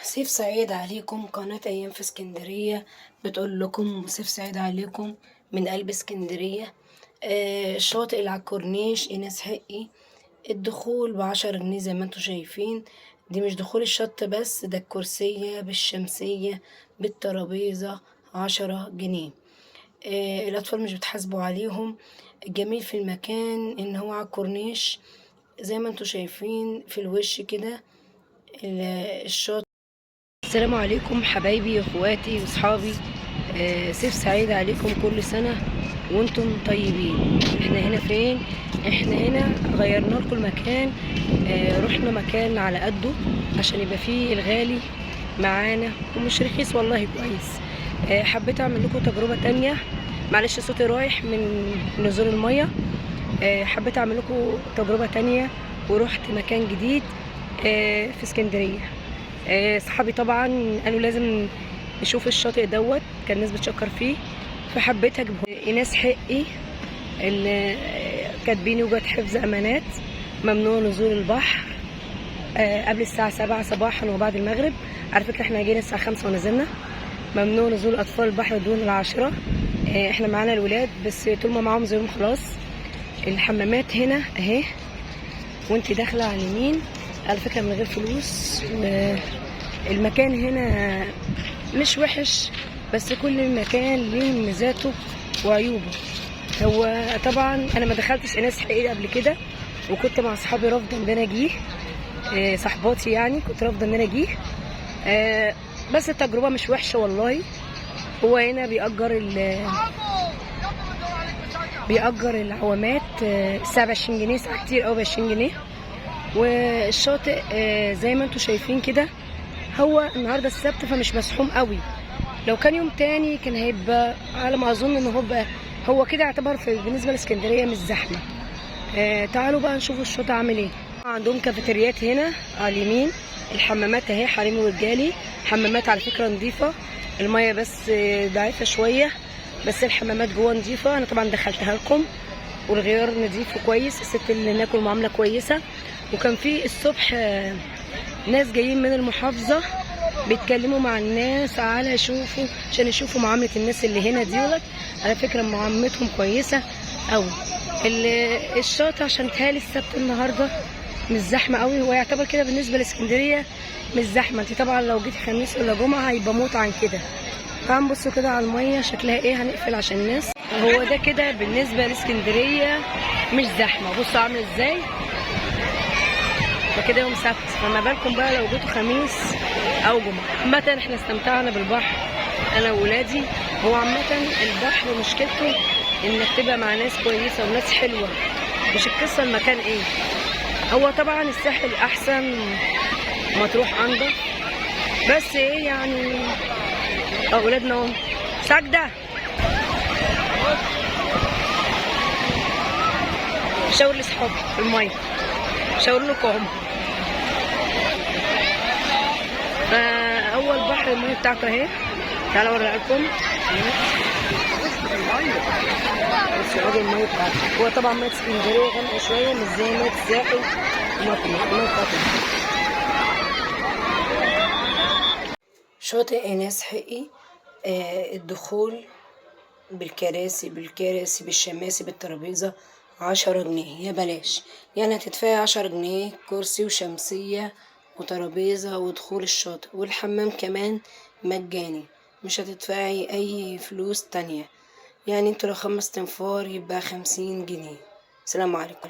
صيف سعيد عليكم. قناة أيام في اسكندرية بتقول لكم صيف سعيد عليكم من قلب اسكندرية. الشاطئ اللي على الكورنيش إيناس حقي، الدخول ب10 جنيه زي ما انتوا شايفين. دي مش دخول الشط بس، ده الكرسية بالشمسية بالترابيزة 10 جنيه. الأطفال مش بتحاسبوا عليهم. الجميل في المكان إن هو على الكورنيش زي ما انتوا شايفين في الوش كده الشاطئ. السلام عليكم حبايبي اخواتي واصحابي، صيف سعيد عليكم، كل سنة وانتم طيبين. احنا هنا فين؟ احنا هنا غيرنا لكم المكان، رحنا مكان على قده عشان يبقى فيه الغالي معانا ومش رخيص والله كويس. حبيت اعمل لكم تجربة تانية، معلش صوتي رايح من نزول المية. حبيت اعمل لكم تجربة تانية ورحت مكان جديد في اسكندرية. صحابي طبعا قالوا لازم نشوف الشاطئ دوت، كان الناس بتشكر فيه فحبيت اجيبه. ايناس حقي اللي كاتبين يوجد حفظ امانات، ممنوع نزول البحر قبل الساعة 7 صباحا وبعد المغرب. على فكرة احنا جينا الساعة 5 ونزلنا. ممنوع نزول اطفال البحر دون 10. احنا معانا الولاد بس طول ما معاهم زيهم خلاص. الحمامات هنا اهي وانت داخلة على اليمين، على فكرة من غير فلوس. المكان هنا مش وحش، بس كل مكان ليه ميزاته وعيوبه. هو طبعا انا ما دخلتش ايناس حقيقي قبل كده، وكنت مع اصحابي رافضه ان انا اجيه، صحباتي يعني كنت رافضه ان انا اجيه، بس التجربة مش وحشة والله. هو هنا بيأجر العوامات، الساعة ب20 جنيه، ساعة كتير قوي ب20 جنيه. والشاطئ زي ما انتم شايفين كده، هو النهارده السبت فمش مزحوم قوي. لو كان يوم تاني كان هيبقى على ما اظن ان هو كده يعتبر في بالنسبة لاسكندريه مش زحمة. تعالوا بقى نشوف الشاطئ عامل ايه. عندهم كافيتريات هنا على اليمين، الحمامات اهي حريمي ورجالي. حمامات على فكرة نظيفة، المية بس ضعيفة شوية، بس الحمامات جوه نظيفة. انا طبعا دخلتها لكم، والغيار نظيف وكويس، الست اللي هناك المعاملة كويسة. وكان في الصبح ناس جايين من المحافظة بيتكلموا مع الناس على يشوفوا، عشان يشوفوا معاملة الناس اللي هنا ديولت. على فكرة معاملتهم كويسة قوي. الشاطئ عشان تهالي السبت النهارده مش زحمة قوي، هو يعتبر كده بالنسبة لاسكندريه مش زحمة. انت طبعا لو جيتي خميس ولا جمعه هيبقى موت عن كده. تعالوا نبصوا كده على المية شكلها ايه. هنقفل عشان الناس. هو ده كده بالنسبة لاسكندريه مش زحمة، بصوا عامل ازاي. فكده يوم سبت، فما بالكم بقى لو جيتوا خميس او جمعه. عامة احنا استمتعنا بالبحر انا وولادي. هو عامة البحر مشكلته انك تبقى مع ناس كويسة وناس حلوة، مش القصة المكان ايه. هو طبعا الساحل احسن، مطروح انضف، بس ايه يعني. اولادنا اهو ساجدة شاور لاصحابي في المية، شاور لكم. فاول بحر المية بتاعته اهي، تعالوا اوريها لكم. بس ادي المية بتاعته. هو طبعا مية اسكندرية غامقه شوية، مش زي مية الساحل ومطروح. المية بتاعته شاطئ ايناس حقي. الدخول بالكراسي بالشماسي بالترابيزة 10 جنيه، يا بلاش يعني هتدفعي 10 جنيه كرسي وشمسية وترابيزة ودخول الشاطئ، والحمام كمان مجاني، مش هتدفعي اي فلوس تانية. يعني انتوا لو 5 تنفار يبقى 50 جنيه. سلام عليكم.